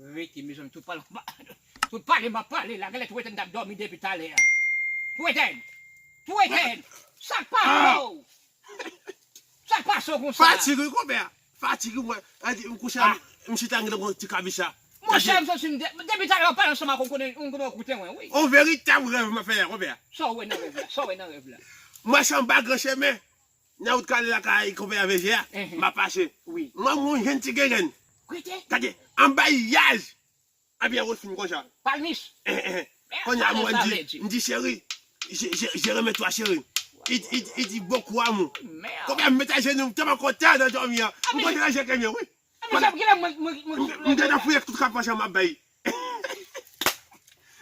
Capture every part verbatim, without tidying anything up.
Rete, mezanmi, tout pale, tout pale m ap pale la, genlè Tou Etèn t ap dòmi depi talè a. Tou Etèn! Tou Etèn! Sa k pase w? Sa k pase w konsa? Fatig wi, konpè. Fatig wi, mwen. M kouche a, m chita, m gen yon ti kabich la. Monchè, m santi m de-, depi talè w ap pale ansanm ak ou, m konnen, m konnen w koute mwen, wi. On veritab rèv m ap fè a, konpè. Sa w wè nan rèv la? Sa w wè nan rèv la? Mwen se anba gran chemen. Nan wout k ale lakay konpè V G a, m ap pase. Wi. Mwen, mwen jwenn ti grenn. Kote? Gade, anba yaj. Anpi an wòch fin konsa. Palmis. Kounye a mwen di, m di cheri, je, je, je renmen twa cheri. I, i, i di beaucoup amour. Konpè m met ajenou, m tèlman kontan nan dòmi an. M kontan nan je kè mwen, wi. M gentan fouye tout kapacha m ap bay.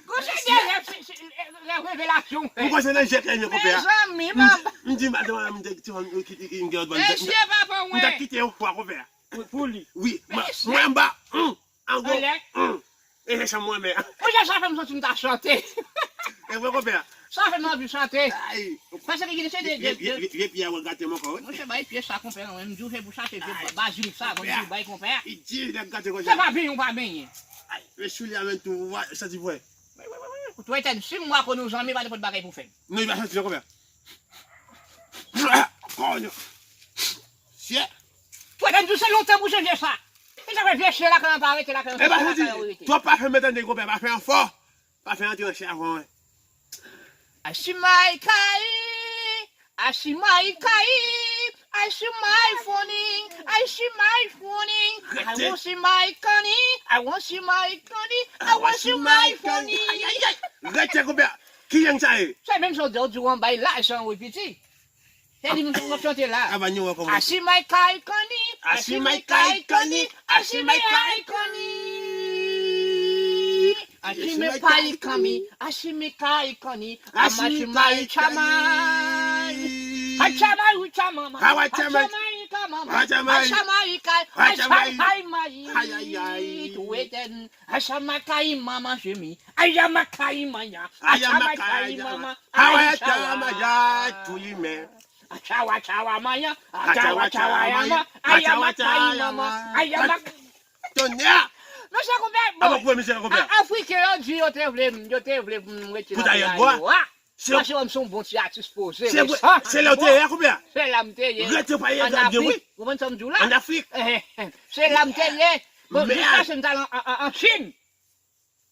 Gwo se de rèv, se, se, rèv revelasyon. M kontan nan je kè mwen, konpè. Mezanmi, m, m di madanm, m di, ti fanm, ki, ki, ki, m gen lòt bò, m ta kite yon fwa, konpè. Pou, pou li. Wi, mwen, mwen anba, ango, e se chanm mwen men. Monchè, sa fè m santi m ta chante. E vre, konpè. Sa fè m anvi chante. Paske gen se de, de, de. Vye, vye, vye pye a wè gate m ankò, wi. Monchè, bay pye sa, konpè, non, m di w se pou chache vye bazilik sa, mwen di w bay konpè. I di, nèg gate konsa. Se pa benyen, ou pa benyen. Ay, men soulye a menm tou, w a santi vre. Wi, wi, wi, wi. Tou Etèn, si m wè konn ou zanmi, pa nenpòt bagay pou fè m. Non, li pa santi non, konpè. Konyo. Syè. Tou Etèn, di w se lontan pou chanje sa. E sa fè vye chyen lakay an pa rete lakay an, se lakay an yo rete. Twòp pafen, men tande, konpè, pafen an fò. Pafen an antre nan chè a, konpè. Asimay kai, asimay kai, asimay funny, asimay funny. I want see my Connie, I want see my Connie, I want see my funny. Ay, ay, ay. Rete, konpè. Ki jèn sa ye? Se menm jan w di, w di w anba yaj sa, wi, piti. Se li m ap chante la. Asimay kai Connie, asimay kai Connie, asimay kai Connie. Ashime pai kami, ashime kai kani, amashime chamai. Achamai uchamama, achamai kamama, achamai kai, achamai mai. Tuweten, ashamakai mama shimi, ayamakai maya, ashamakai mama, ayashamaya. Achawa chawa maya, achawa chawa yama, ayamakai mama, ayamakai. Tonnè! Mesye konpè, bon. Avan koupe misye konpè. Afriken yo di yo te vle m, yo te vle m retire nan peyi yo a. Paske m se yon bon ti atis poze. Se vre, se la w te ye a konpè. Se la m te ye. Rete pa ye gade wi. Ou konprann sa m di w la? An Afrik. Se la m te ye. Bon, jiskaske m t al an, an, an Chin.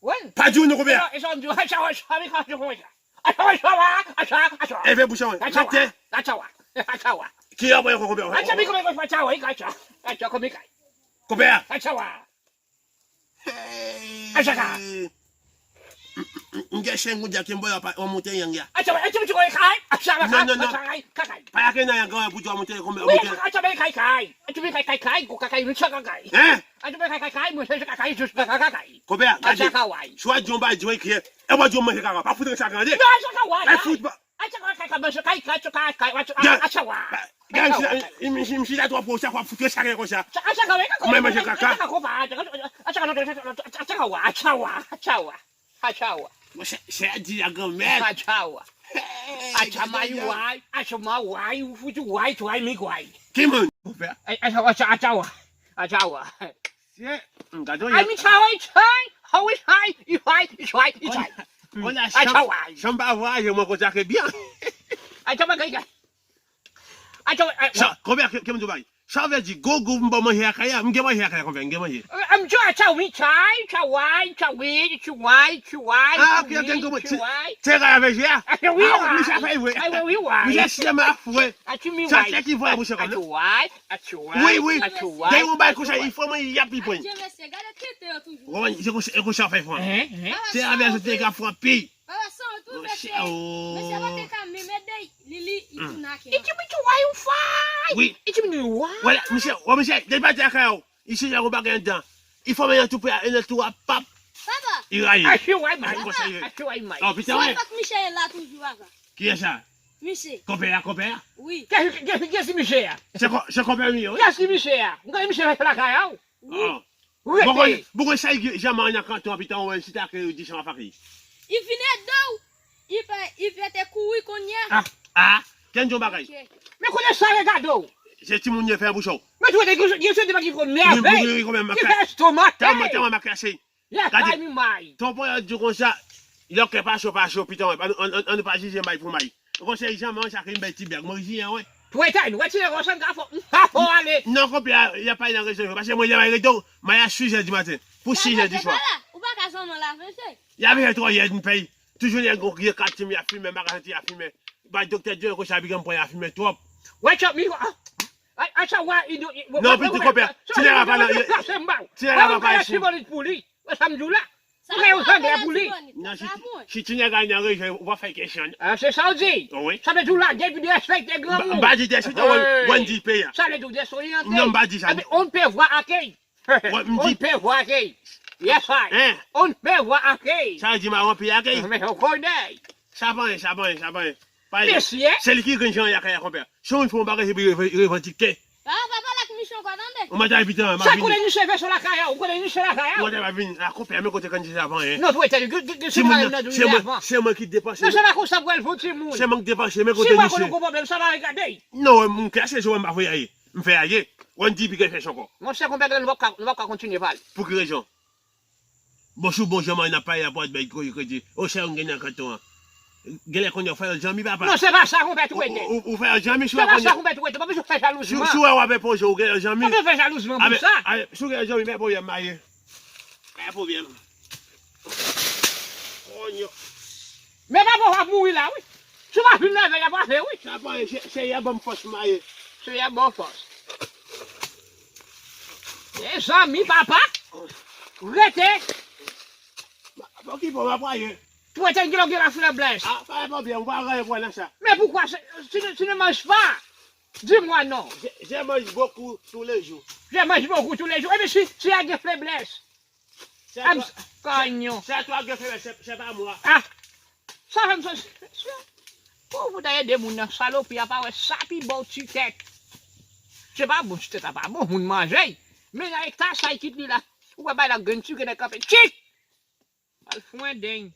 Wi. Pa di w non konpè. E sa m di w, achawa chawa mi ka di konsa. Achawa chawa, achawa, achawa. Eve bouch an. Achawa. Rete. Achawa. Achawa. Ki apre konpè. Achawa mi konpè achawa, achawa, achawa konpè. Konpè. Achawa. Achaka. M gen chen goudya ke m voye w monte yang ya. Achawa, achawa, achawa, achawa. Non, non, non. Kakay. Pa yake nan yang an pou di w monte konbyen. Wi, achawa, kakay, kakay. Achawa, kakay, kakay, kakay, kakay. Hein? Achawa, kakay, kakay, mwen se kakay, jis kakay, kakay. Konbyen? Gade. Achaka, why? Swa di yon bagay, di yon ekri. E w di yon manje kaka. Pa fout chagrin, tande. Non, achaka, why? Pa fout ba. Achaka, kaka, manje kaka, achaka, kaka, achaka, achaka, why? Gade, m chita twò pwosè, w ap fout chagrin konsa. Achaka, why? Mwen manje kaka. Achaka, konpa, achaka, achaka, achaka, why? Achaka, why? Achaka, why? Achawa. Mwen se, se a di a granmèt. Achawa. Hey, acha mayi wai, acha ma wai, ou fouti wai, twai mi gwai. Ki moun? Acha, acha, achawa. Achawa. Se, m gade. Ay, mi chawai, chai, hawi, hai, i hai, i chwai, i chai. Achawa. Chanm pa vwayaje, mwen konsa ke byen. Achawa, gay, gay. Achawa, achawa. Sa, konbyen ke, ke m di w bay? Sa vle di, gwo gou m ba w manje lakay la, m gen manje lakay la konbyen, m gen manje. M di w achaw mi chay, chaway, chawi, chiway, chiway, ah, ok, ok, m konprann. Ti, ti ray avè je a? Ah, wi, ah, wi, misye fè vre. Ah, wi, wi, wi. Misye si ma fwe. Achi mi wai. Sa se ki vre, misye konn. Achi wai, achi wai. Wi, wi. Achi wai. Gen yon bay konsa, il faut mwen y a pi pwen. Adye mesye, gade kite yo toujou. Konbyen, se konsa, e konsa fè fran. Se avè se te ka fran pi. Papa, san tou mesye. Mesye pa te ka menm ede li, li, li tou nake. Iti mi tou wai ou fay. Wi. Iti mi tou wai. Wala, misye, wè misye, depi te akay ou. Isi la gon bagay anndan. Li fòme nan tou prè, nan tou a pap. Papa. Li rayi. Achi wai may. Achi wai may. Oh, pita wè. Fòk misye la toujou ava. Kiyès sa? Misye. Konpè a, konpè a? Wi. Kiyès, kiyès, kiyès misye a? Se ko-, se konpè misye, wi. Kiyès misye a? M konnen misye fè lakay a ou. Wi. Bon, bon, sa li janm nan kanton an pita wè si ta ke di sa faki. Li vin ede w. Li fè, li fè te kouri kounye a. Ah, ah, kenn di yon bagay. Men kounye sa regade w. Se timoun yo fè bouch ou. Men tou, gen, gen sou devan ki fò nève. Wi, wi, wi, konbyen m ap fè. Ki fè estomak. Tanman, tanman m ap krache. Gade, tonpon yo di konsa, lè kè pa cho, pa cho, pitan, ann, ann, ann pa jije may pou may. Ou konn se janm an, chak yon bèl ti blag. Mwen, jiyan, wè. Pou etèn, wè ti nèg konsa, m ka fò, m ka fò ale. Non, konpè, y a pa nan rezon, paske mwen, lè may rete, may a sis è di maten, pou sis è di swa. Ou pa ka zanmi la, mesye. Y a bezwen twò yèd, m pèy. Toujou nèg gon gye kat tim, y a fimen, m pa ka santi y a fimen. Bay doktè Djo konsa, bigè m pran y a fimen twòp. Wè, chòp, mi, a, a, a, sa, wè, i do, i, non, piti konpè, ti nèg la pa nan, ti nèg la pa nan, pou li. Wè sa m di w la. Ou gen yon zanglè pou li. Non, si, si ti nèg la nan rejyon, ou pa fè kesyon. Ah, se sa w di? Wi. Sa vle di w lage epi derespekte granmoun. M pa di derespekte, Wendy peye. Sa vle di w dezoryante. Non, m pa di sa. Epi, on ne peut voir accueil. On ne peut voir accueil. Yes, I. On ne peut voir accueil. Sa vle di m a ranpli akèy. Men on konnen. Sa pa anyen, sa pa anyen, sa pa anyen. Pa anyen. Mesye. Se li ki grenn jan lakay la, konpè. Si yon moun fè yon bagay, epi revandike. Ah, pa pale ak misye ankò, tande. Ou mande evitan, m ap vini. Sa konnen misye fè sou lakay la, ou konnen misye lakay la. Ou mande m ap vini. A konpè, men kote kanniche sa pa anyen. Non, tou etèn, ki, ki, ki, se mwen, se mwen ki depanse. Non, se pa konsa pou al fè timoun. Se mwen ki depanse, men kote misye. Si mwen konnen gon pwoblèm, sa pa regade. Non, m krache sou mwen, m pa voye ale. M fè ale. Wendy pi gen fèch ankò. Monchè, konpè, nou p ap ka, nou p ap ka kontinye pale. Pou ki rezon? Bon, sou bon jan mwen ap pale la pou al bay koze kredi. O, sa yon gen nan kanton an. Genlè konnen w fè yon zanmi, papa. Non, se pa sa, konpè, tou ete. Ou, ou, ou fè yon zanmi, sou konpè, tou ete. Pa bezwen fè jalouzman. Sou, sou wè w ap enpoze, ou gen yon zanmi. Pa bezwen fè jalouzman pou sa. Sou gen yon zanmi, pa pwoblèm, maye. Pa pwoblèm. Konyo. Men papa, w ap mouri la, wi. Si w pa fin leve, y ap frape, wi. Sa pa anyen, se, se yè ban m fòs maye. Se yè ban w fòs. Mezanmi, papa. Rete. Bon, ki bon, m ap maye. Tou etèn ki lè w gen la flè blès. Ah, pa gen pwoblèm, ou pa gen pwoblèm nan sa. Men poukwa, si, si, si ne mange pas, dis-moi non. Je, je mange beaucoup tous les jours. Je mange beaucoup tous les jours. Epi si, si a gen flè blès. Kanyon. Se twa gen fè, se, se pa mwa. Ah! Sa fè m santi. Pou, pou ta ede moun nan, salopi a pa wè sa pi bon ti tèt. Se pa bon ti tèt, a pa bon moun manje. Men nan eta sa, li kit li la. Ou wè bay la grenn ti grenn kanpe. Tchik! Al fwen deny.